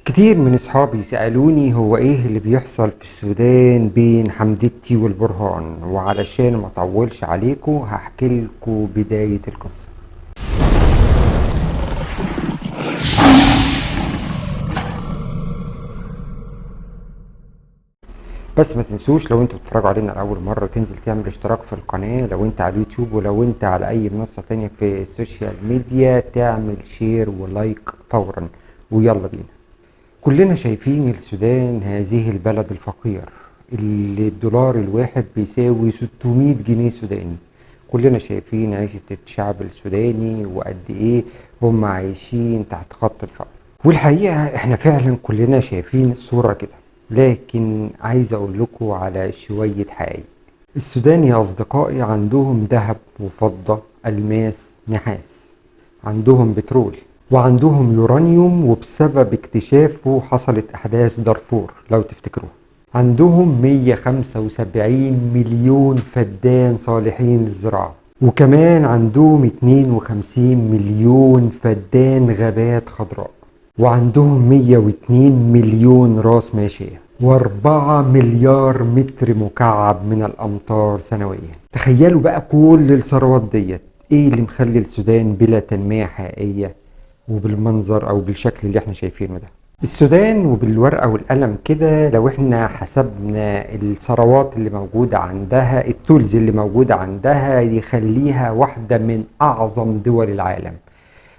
كتير من اصحابي سألوني هو ايه اللي بيحصل في السودان بين حمدتي والبرهان، وعلشان ما اطولش عليكم هحكي لكم بداية القصة. بس ما تنسوش لو انتوا بتتفرجوا علينا لأول مرة تنزل تعمل اشتراك في القناة لو انت على اليوتيوب، ولو انت على اي منصة تانية في ال social media تعمل share و like فورا. ويلا بينا. كلنا شايفين السودان هذه البلد الفقير اللي الدولار الواحد بيساوي 600 جنيه سوداني. كلنا شايفين عيشة الشعب السوداني وقد ايه هم عايشين تحت خط الفقر. والحقيقة احنا فعلا كلنا شايفين الصورة كده، لكن عايز اقول لكم على شوية حقائق. السودان يا اصدقائي عندهم ذهب وفضة، الماس، نحاس، عندهم بترول، وعندهم يورانيوم، وبسبب اكتشافه حصلت احداث دارفور لو تفتكروها. عندهم 175 مليون فدان صالحين للزراعة، وكمان عندهم 52 مليون فدان غابات خضراء، وعندهم 102 مليون راس ماشية، و4 مليار متر مكعب من الأمطار سنويا. تخيلوا بقى كل الثروات ديت، ايه اللي مخلي السودان بلا تنمية حقيقية وبالمنظر او بالشكل اللي احنا شايفينه ده؟ السودان وبالورقة والقلم كده لو احنا حسبنا الثروات اللي موجودة عندها، التولز اللي موجودة عندها، يخليها واحدة من اعظم دول العالم.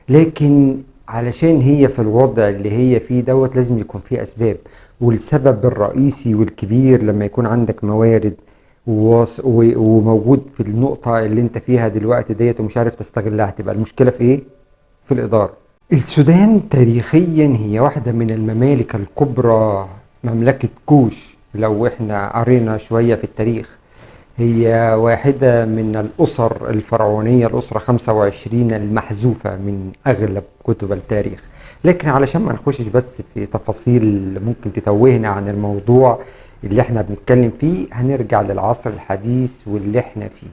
لكن علشان هي في الوضع اللي هي فيه دوت لازم يكون فيه اسباب، والسبب الرئيسي والكبير لما يكون عندك موارد وموجود في النقطة اللي انت فيها دلوقتي ديت ومش عارف تستغلها، تبقى المشكلة في ايه؟ في الإدارة. السودان تاريخيا هي واحدة من الممالك الكبرى، مملكة كوش. لو احنا قرينا شوية في التاريخ هي واحدة من الأسر الفرعونية، الأسرة 25 المحذوفة من أغلب كتب التاريخ. لكن علشان ما نخشش بس في تفاصيل ممكن تتوهنا عن الموضوع اللي احنا بنتكلم فيه، هنرجع للعصر الحديث واللي احنا فيه.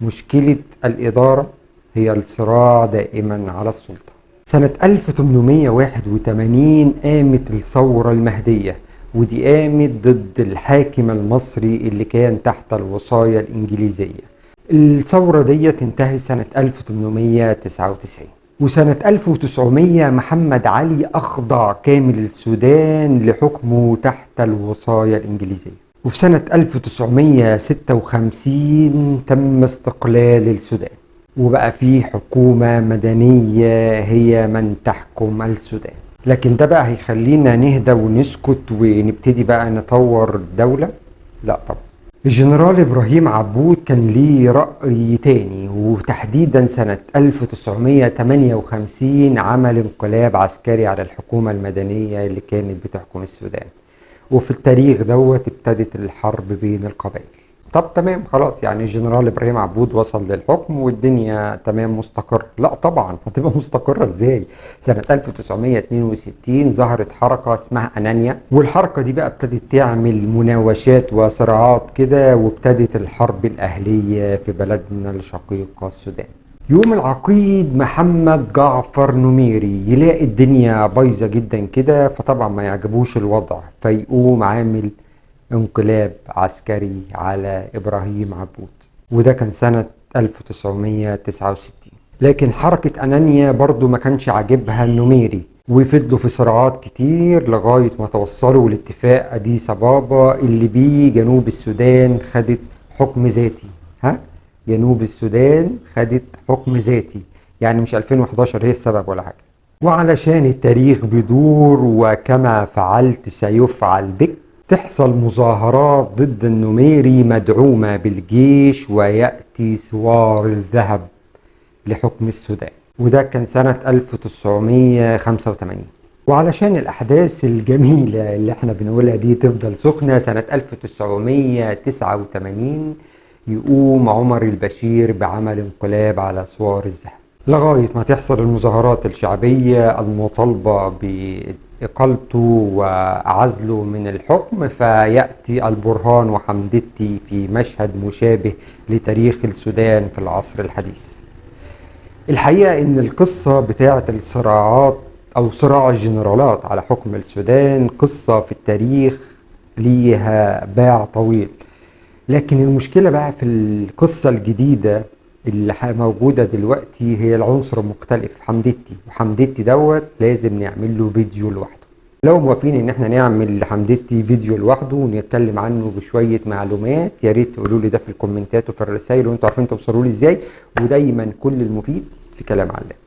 مشكلة الإدارة هي الصراع دائما على السلطة. سنة 1881 قامت الثورة المهدية، ودي قامت ضد الحاكم المصري اللي كان تحت الوصاية الإنجليزية. الثورة دي انتهت سنة 1899، وسنة 1900 محمد علي أخضع كامل السودان لحكمه تحت الوصاية الإنجليزية. وفي سنة 1956 تم استقلال السودان، وبقى فيه حكومة مدنية هي من تحكم السودان. لكن ده بقى هيخلينا نهدى ونسكت ونبتدي بقى نطور الدولة؟ لا طبعا. الجنرال إبراهيم عبود كان ليه رأي تاني، وتحديدا سنة 1958 عمل انقلاب عسكري على الحكومة المدنية اللي كانت بتحكم السودان، وفي التاريخ دوت ابتدت الحرب بين القبائل. طب تمام خلاص، يعني الجنرال إبراهيم عبود وصل للحكم والدنيا تمام مستقر. لا طبعا، هتبقى مستقرة ازاي؟ سنة 1962 ظهرت حركة اسمها أنانيا، والحركة دي بقى ابتدت تعمل مناوشات وصراعات كده، وابتدت الحرب الأهلية في بلدنا الشقيقة السودان. يوم العقيد محمد جعفر نميري يلاقي الدنيا بايظة جدا كده، فطبعا ما يعجبوش الوضع، فيقوم عامل انقلاب عسكري على إبراهيم عبود، وده كان سنة 1969. لكن حركة أنانيا برضو ما كانش عاجبها النميري، وفضلوا في صراعات كتير لغاية ما توصلوا لاتفاق أديس أبابا اللي بيه جنوب السودان خدت حكم ذاتي. جنوب السودان خدت حكم ذاتي، يعني مش 2011 هي السبب ولا حاجة. وعلشان التاريخ بيدور وكما فعلت سيفعل بك، تحصل مظاهرات ضد النميري مدعومة بالجيش، ويأتي سوار الذهب لحكم السودان، وده كان سنة 1985. وعلشان الأحداث الجميلة اللي احنا بنقولها دي تفضل سخنة، سنة 1989 يقوم عمر البشير بعمل انقلاب على سوار الذهب، لغاية ما تحصل المظاهرات الشعبية المطالبة بإقالته وعزله من الحكم، فيأتي البرهان وحمدتي في مشهد مشابه لتاريخ السودان في العصر الحديث. الحقيقة إن القصة بتاعة الصراعات أو صراع الجنرالات على حكم السودان، قصة في التاريخ ليها باع طويل. لكن المشكلة بقى في القصة الجديدة اللي موجودة دلوقتي هي العنصر المختلف حمدتي، وحمدتي دوت لازم نعمل له فيديو لوحده. لو موافقين ان احنا نعمل لحمدتي فيديو لوحده ونتكلم عنه بشوية معلومات، يا ريت تقولوا لي ده في الكومنتات وفي الرسائل، وانتوا عارفين توصلوا لي ازاي. ودايما كل المفيد في كلام علام.